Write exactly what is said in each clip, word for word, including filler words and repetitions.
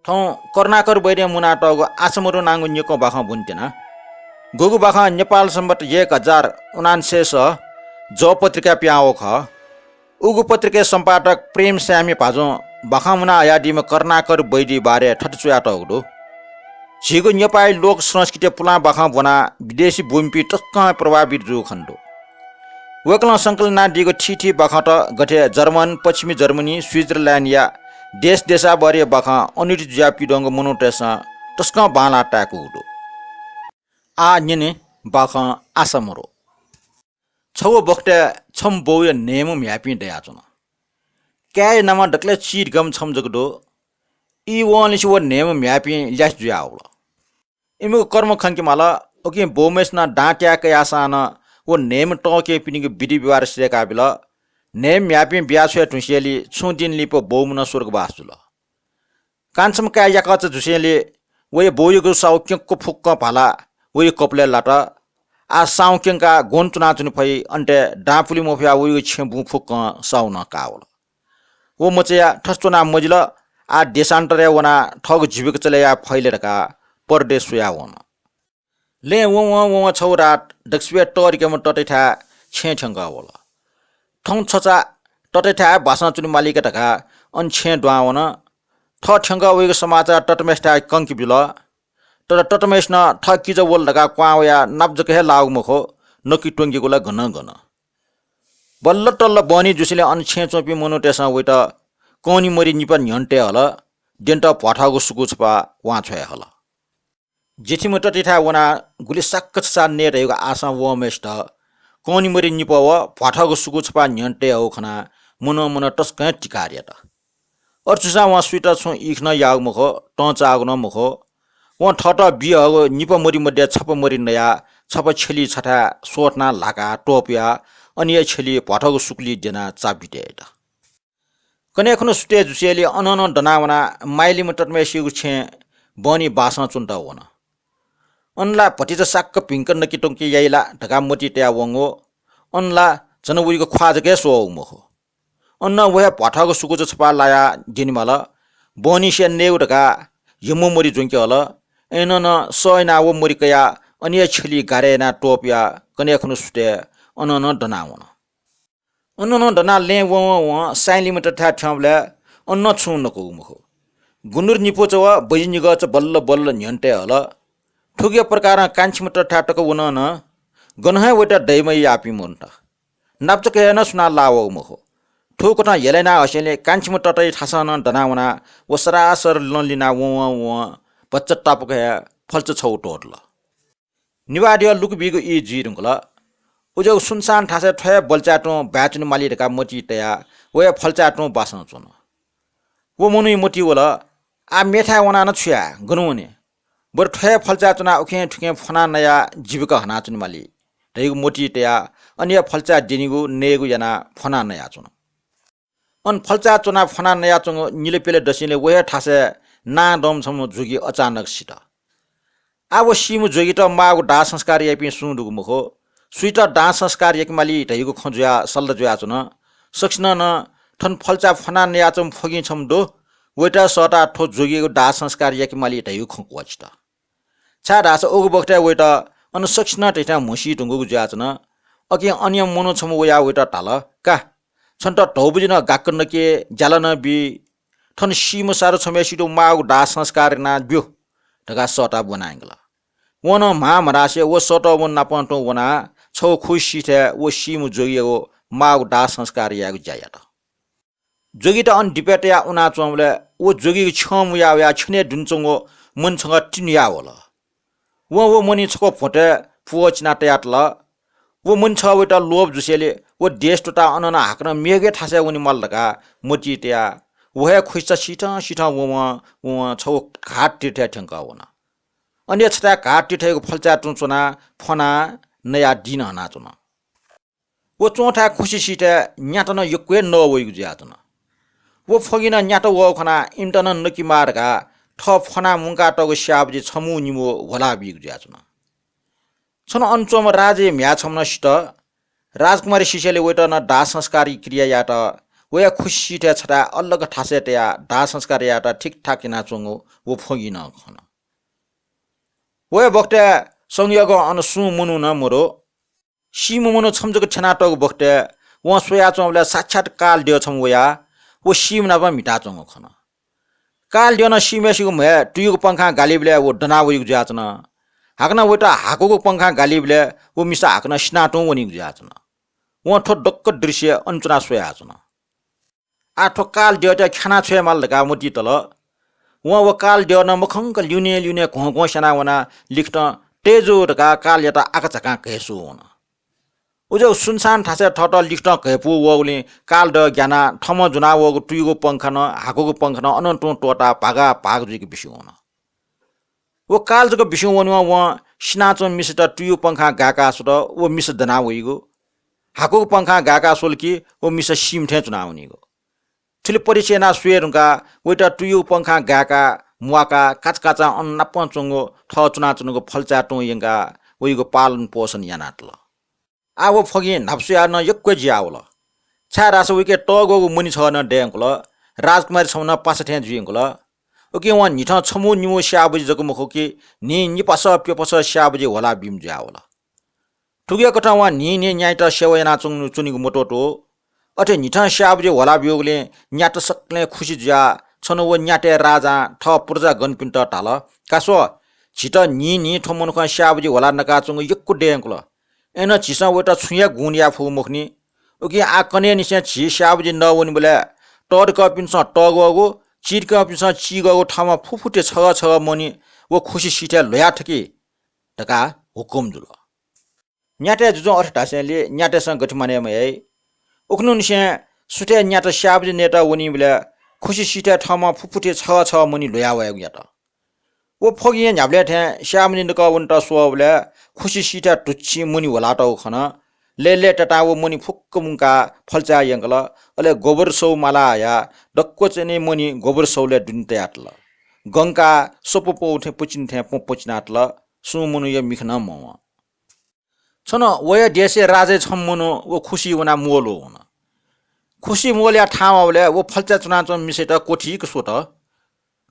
थौं करुणाकर वैद्यं मुनातःगु आसमरो नांगु निक्वः बाखं ब्वनेत्यना। गुगु बाखं नेपाल संवत् एक हजार उनान्सय् सः जव पत्रिकाय् पिहां वःगु खः। उगु पत्रिकाया सम्पादक प्रेम स्यामी भाजुं बाखं मुना हयादीम्ह करुणाकर वैद्य बारे थथे च्वयातःगु दु। झीगु नेपाःया लोक संस्कृतिया पुलां बाखं ब्वनाः विदेशी ब्वमिपिं तसकं प्रभावित जूगु खनेदु। वय्कलं संकलन यानादीगु थीथी बाखंत गथे जर्मन, पश्चिमी जर्मनी, स्विजरल्याण्डया देश देशाभरया बाखं अनुदित जुयाः पिदंगु मनूतय्सं तसकं बांलाः ताय्कूगु दु। आः न्यने बाखं आसमरो। छगू बखतय् छम्ह बौया न्हय्म्ह म्ह्याय्पिं दयाच्वन। काय्या नामं दकलय् चिधिकःम्ह छम्ह जक दु। ई वंनिसें व न्हय्म्ह म्ह्याय्पिं ल्यासे जुयावल। इमिगु कर्म खंके माल। उकिं बौम्हय्सिनं दां त्याये कयाः सां नं व न्हय्म्ह तःकेपिनिगु विधि व्यवहार सिधय्काबिल। न्हय्म्ह म्ह्याय्पिं बियाछ्वये धुंसेंलि छुं दिं लिपा बौम्ह नं स्वर्गवास जुल। कान्छम्ह काय् याकःचा जुसेंलि वया बौयागु साउ क्यंक्व फुक्कं भालाः वया कपालय् लात। आः साउ क्यंकाः ग्वन्हु च्वनाच्वने फइ, अन तय् दां पुले मफयाः वयागु छेँ बुँ फुक्कं साउ नं काः वल। व मचाया थथे च्वना मजिल, आः देशान्तरय् वनाः थःगु जीविका चले याये फइ ले धकाः परदेश स्वयाः वन। लँय् वंवं वंवं छगू रात दक्वसिबय् तःधिकःम्ह ततय्थाय् छेँय् थ्यंकः वल। थौं छचा ततय्थाय् बासं च्वने मालीका धकाः अन छेँय् दुहां वन। थः थ्यंकः वइगु समाचार ततम्हय्सिथाय् कंके बिल। तर ततम्हय्सिनं थः किजा वल धकाः क्वहां वयाः नाप जक हे लाःगु मखु, नकि त्वंकेगु ला गनं गनं। बल्ल तल्ल बहनी जुसेंलि अन छेँय् च्वंपिं मनूतय्सं वयात कंनी मरि निपा न्ह्यःने तये हल, द्यनेत भ्वाथःगु सुकू छपा वां छ्वये हल। जेठीम्ह ततय्थाय् वनाः गुलि साक्क छचा नये धयागु आशां वःम्हय्सित कंनी मरि निपा व भ्वाथःगु सुकू छपा न्ह्यःने तये हःगु खनाः मनं मनं तसकं हे तिकार यात। अथे जूसां वं सुइत छुं इख नं याःगु मखु, तं चाःगु नं मखु। वं थःत बी हःगु निपा मरि मध्ये छपा मरि नयाः छपा छ्यली छथाय् स्वथनाः ल्हाकाः त्वपुयाः अन हे छ्यली भ्वाथःगु सुकुली द्यनाः चा बितय् यात। कन्हय् खुन्हु सुथय् जुसेंलि अनं नं दनाः वनाः माइलिम्ह ततम्हय्सिगु छेँय् बहनी बासं च्वनेत वन। अन ला भतिचा साक्क भिंक नकि त्वंके याइ ला धकाः मतिइ तयाः वंगु। अन ला झन वइगु ख्वाः जक हे स्वःगु मखु। अन नं व हे भ्वाथःगु सुकुचा छपा लायाः द्यने माल। बहनिसिया नयेगु धकाः ह्यम्ह मरि ज्वंके हल। अय्नं नं सह यानाः व मरि कयाः अन हे छ्यली गारय् यानाः त्वपुयाः कन्हय् खुन्हु सुथय् अनं नं दनाः वन। अनं नं दनाः लँय् वंवं वं साइँलिम्ह ततय्थाय् थ्यंबलय् अन नं छुं नकूगु मखु। गुन्द्रुक निपुचा व बजि निगःचा बल्ल बल्ल न्ह्यःने तये हल। थुकिया प्रकारं कान्छिम्ह ततय्थाय् तक वनं नं गनं हे वयात दय् मय् याःपिं मदुत। नाप जक हे नं सुनां लाः वःगु मखु। थुकथं ह्यला याना हसेंलि कान्छिम्ह ततया थासं नं दनाः वनाः व सरासर लँ लिनाः वंवं वं भचा तापाक हे फल्चा छगू त्वःतल। निभाः द्यः लुकु बीगु ई जुइ धुंकल। उज्याःगु सुनसान थासय् थ्व हे बल्चाय् तुं बाय् च्वने माली धकाः मतिइ तयाः व हे फल्चाय् तुं बासं च्वन। व मनूया मतिइ वल, आः मेथाय् वनाः नं छु याये, गन वने? बरु थ्व हे फल्चाय् च्वनाः उखें थुखें फ्वना नयाः जीविका हनाच्वने माली धइगु मतिइ तयाः अन हे फल्चाय् द्यनीगु नयेगु यानाः फ्वना नयाच्वन। अन फल्चाय् च्वनाः फ्वना नयाच्वंगु निलप्यलय् दसेंलि व हे थासय् नां दंम्ह छम्ह जोगी अचानक सित। आः व सीम्ह जोगीत माःगु दाह संस्कार याइपिं सुं दुगु मखु। सुइत दाह संस्कार याके माली धइगु खँ जुयाः सल्लाह जुयाच्वन। सकसिनं नं थन फल्चाय् फ्वना नयाच्वंम्ह फ्वगिं छम्ह दु, वइत सःताः थ्व जोगीयागु दाह संस्कार याके माली धइगु खँ क्वःछित। छाय्धाःसा उगु बखतय् वइत अन सकसिनं धइथाय् म्हसी धुंकूगु जुयाच्वन। अकिं अनया मनू छम्ह वयाः वइत धाल, का, छन्त धौबजि नं गाक्क नके, ज्याला नं बी। थन सीम्ह सारु छम्हय्सित माःगु दाह संस्कार यानाः ब्यु धकाः सःताः ब्वना यंकल। वं नं म्हां मधासे व सःतःम्ह नाप तुं वनाः छगू खुसि सिथय् व सीम्ह जोगीयागु माःगु दाह संस्कार यायेगु ज्या यात। जोगीत अन दिपय् तयाः उनाच्वंबलय् व जोगीगु छ्यं मुया वयाः छ्यनय् दुने च्वंगु मनि छकः तिन्हुयाः वल। वं व मनि छकः भ्वँतय् पुवः चिनाः तयातल। व मनि छकः वइत लोभ जुसेंलि व देश त्वःताः अनं नं हाकनं मेगु हे थासय् वने माल धकाः मतिइ तयाः व हे खुसिचा सिथं सिथं वंवं वंवं छगू घाट तीर्थय् थ्यंकः वन। अन हे छथाय् घाट तीर्थयागु फल्चाय् तुं च्वनाः फ्वनाः नयाः दिं हनाच्वन। व च्वंथाय् खुसि सिथय् न्यात नं यक्व हे नः वइगु जुयाच्वन। व फ्वगिं नं न्यात वःगु खनाः इमित नं नके माः धकाः थः फ्वनाः मुंकातःगु स्याःबजि छम्हं निम्हं ह्वला बीगु जुयाच्वन। छन्हु अन च्वंम्ह राजाया म्ह्याय् छम्ह नं सित। राजकुमारी सिसेंलि वइत नं दाह संस्कारया क्रिया यायेत वया खुसि सीथय् छथाय् अलग थासय् तयाः दाह संस्कार यायेत ठिकठाक यानाच्वंगु व फ्वगिं नं खन। वया बखतय् संयोगं अन सुं मनू नं मदु। सीम्ह मनू छम्ह जक थ्यनातःगु बखतय् वं स्वयाच्वंबलय् साक्षात कालद्यः छम्ह वयाः व सीम्ह नाप म्हिताच्वंगु खन। कालद्यः नं सीम्हय्‌सिगु म्हय् तुयुगु पंखां गालीबलय् व दना वइगु जुयाच्वन। हाकनं वयात हाकुगु पंखां गालीबलय् व मिसा हाकनं सिनातुं वनीगु जुयाच्वन। वं थ्व दक्व दृश्य अन च्वनाः स्वयाच्वन। आः थ्व कालद्यःयात ख्यानाः छ्वयेमाल धकाः मतिइ तल। वं व कालद्यः नं मखंक ल्यूने ल्यूने घ्वं घ्वं स्यानाः वनाः लिखतं तये ज्यू धकाः कालयात आकाझाकां घय्‌सू वन। उज्याःगु सुनसान थासय् थःत लिखतं घय्‌पू वःगुलिं कालद्यः ग्यानाः थःम्हं ज्वनावःगु तुयुगु पंखा नं हाकुगु पंखा नं अनं तुं त्वःताः भागा भाग जुइक बिस्युं वन। व काल जक बिस्युं वनेवं वं सिनाच्वंम्ह मिसायात तुयुगु पंखां गाय्‌काः स्वत, व मिसा दना वइगु। हाकुगु पंखां गाय्‌काः स्वल कि व मिसा सीम्ह थें च्वनावनीगु। थुलि परिचय यानाः स्वये धुंकाः वयात तुयुगु पंखां गाय्‌काः म्वाकाः काचाकाचां अन नापं च्वंगु थः च्वनाच्वनागु फल्चाय् तुं यंकाः वइगु पालन पोषण यानातल। आः व फ्वगिं न्हापा स्वयाः नं यक्व जुयावल, छाय्‌धाःसा वइके तःग्वःगु मणि छगः नं दयेंकुल। राजकुमारी छम्ह नं पासा थें जुइयंकुल। उकिं वं न्हिथं छम्ह निम्ह स्याःबुझी जक मखु कि न्हिं निपासः प्यपसः स्याःबुझी ह्वला बीम्ह जुयावल। थुकिया कथं वं न्हिं न्हिं न्याइत सेवा यानाच्वंगु च्वनीगु मत्वःतू। अथे न्हिथं स्याःबुझी ह्वला ब्यूगुलिं न्यात सकलें खुसि जुयाः छन्हु व न्यातय् राजां थः प्रजागणपिन्त धाल, का स्व, झीत न्हिं न्हिं थ्व मनुखं स्याःबुझी ह्वला नकाच्वंगु यक्व दयेंकुल। अय्‌नं झीसं वयात छुं हे गुण याये फुगु मखुनि। उकिं आः कन्हय्‌निसें झी स्याःबुझी नः वनीबलय् तःधिकःपिन्सं तःग्वःगु, चिधिकःपिन्सं चीग्वःगु थःम्हं फुफुथें छगः छगः मणि व खुसि सीथय् ल्ह्वया थकी धकाः हुकुम जुल। न्यातय् जुजुं अथे धासेंलि न्यातय्‌सं गथे मानय् मयाइ। उखुन्हुनिसें सुथय् न्यात स्याःबुझी नयेत वनीबलय् खुसि सीथय् थःम्हं फुफुथें छगः छगः मणि ल्ह्वया वयागु यात। व फ्वगिं हे न्ह्याबलें थें स्याःबुझी नकः वनेत स्वःबलय् खुसि सीथय् धुच्छिं मणि ह्वलातःगु खन। लय्‌लय् ततां व मणि फुक्क मुंकाः फल्चाय् यंकल। अले गोबर सौ माला हयाः दक्व च्वनी मणि गोबर सौलय् दुने तयातल। गंकाः सप्वः पौ थें पुचिने थें प्वँ पुचिनातल। सुं मनूया मिखा नं मवं। छन्हु वया देशय् राजाया छम्ह मनू व खुसि वनाः म्वःल्वः वन। खुसि म्वःल्वयाः थाहां वःबलय् व फल्चाय् च्वनाच्वंम्ह मिसायात क्वथिक स्वत।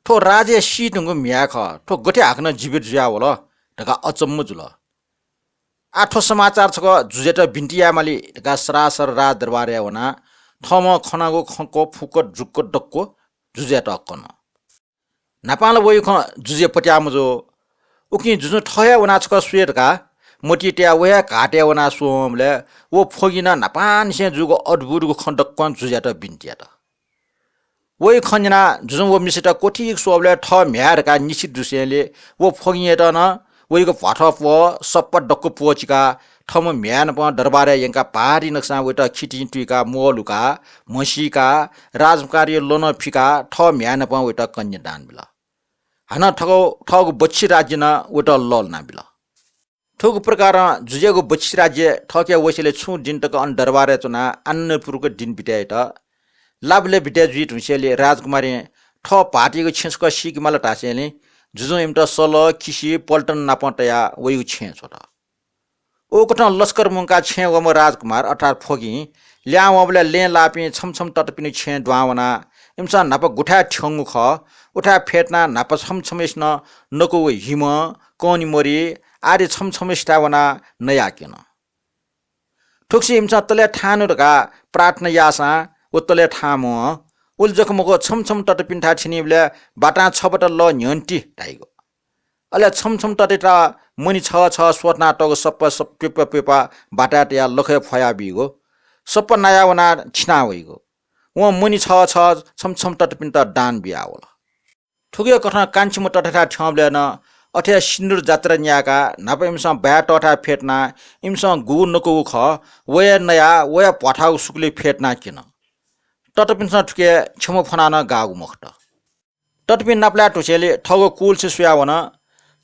थ्व राजाया सी धुंकूम्ह म्ह्याय् खः, थ्व गथे हाकनं जीवित जुयावल धकाः अचम्म जुल। आः थ्व समाचार छकः जुजुयात बिन्ति यायेमाली धकाः सरासर राजदरबारय् वनाः थःम्हं खनागु खँ क्वफुक्क जुक्क दक्व जुजुयात कन। न्हापां ला वइगु खँ जुजुया पत्याः मजू। उकिं जुजुं थः हे वनाः छकः स्वये धकाः मतिइ तयाः व हे घाटय् वनाः स्वंबलय् व फ्वगिं नं न्हापांनिसें जूगु अद्भुतगु खँ दक्वं जुजुयात बिन्ति यात। वइगु खँ न्यनाः जुजुं व मिसायात क्वथिक स्वःबलय् थः म्ह्याय् धकाः निश्चित जूसेंलि व फ्वगिंयात नं वइगु भ्वाथः प्वः, सप्पा दक्व प्वःचिकाः थःम्ह म्ह्याय् नाप दरबारय् यंकाः भारी नकसां वयात खितिं तुइकाः म्वःल्हुकाः, म्हसीकाः, राजकुमारीया ल्वनं फिकाः थः म्ह्याय् नाप वयात कन्यादान बिल। हानं थःगु, थःगु बच्छि राज्य नं वयात लःल्हाना बिल। थुगु प्रकारं जुजुयागु बच्छि राज्य थःके वसेलय् छुं दिं तक अन दरबारय् च्वनाः आनन्दपूर्वक दिं बितायेत। लाबलय् बिदाय् जुइ धुंसेंलि राजकुमारीं थः भाःतयागु छेँ छकः सीकेमाल धासेंलि जुजुं इमित सलः, किसि, पल्टन नाप तयाः वइगु छेँय् छ्वत। उकथं लस्कर मुंकाः छेँय् वःम्ह राजकुमार अर्थात् फ्वगिं ल्याहां वंबलय् लँय् लाःपिं छम्ह छम्ह ततापिनिगु छेँय् दुहां वनाः इमिसं न्हापा गुथाय् थ्यंगु खः, उथाय् फ्यतुनाः न्हापा छम्ह छम्हसिनं नकूगु हिमं, कौनि मरि आदि छम्ह छम्हसिथाय् वनाः नयाः क्यन। थुगुसी इमिसं तलय् थाहां नु धकाः प्रार्थना याःसां व तलय् थाहां मवं। उलि जक मखु, छम्ह छम्ह ततापिन्थाय् थ्यनीबलय् बातां छबटा लः न्ह्यःने ति धाइगु। अले छम्ह छम्ह ततायात मणि छगः छगः स्वथनातःगु सप्पा सप्पा प्यपा प्यपा बाताय् तयाः लखय् फ्वयाबीगु। सप्पा नाया वनाः थिना वइगु। वं मणि छगः छगः छम्ह छम्ह ततापिन्त दान बियावल। थुकिया कथं कान्छिम्ह तताथाय् थ्यंबलय् नं अथे हे सिन्दुर जात्रा न्यायेकाः न्हापा इमिसं बाय् तःथाय् फ्यतुनाः इमिसं गुगु नकूगु खः, व हे नयाः वया भ्वाथाःगु सुकुली फ्यतुनाः क्यन। ततापिन्सं थुके छ्यम्ह फ्वनाः नं गाःगु मखुत। ततापिं नापलाये धुसेंलि थःगु कुलसे स्वयावन।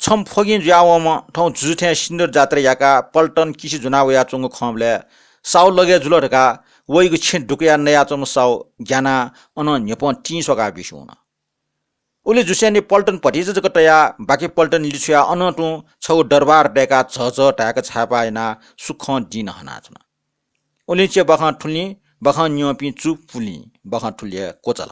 छम्ह फ्वगिं जुयावंम्ह थौं जुजु थें सिन्दुर जात्रा याकाः पल्टन किसि ज्वना वयाच्वंगु खंबलय् साहु लगे जुल धकाः वइगु छेँ दुकयाः नयाच्वंम्ह साहु ग्यानाः अनं न्ह्यपं तिं स्वकाः बिस्युं वन। उलि जुसेंलि पल्टन भतिचा जक तयाः बाकी पल्टन लिछ्वयाः अनं तुं छगू दरबार दय्काः झःझः धाय्क छाय्पाः यानाः सुखं दिं हनाच्वन। उलिं च्यबाखं थुलिं बाखं न्यंपिं चु पुलिं बाखं थुलि हे क्वचाल।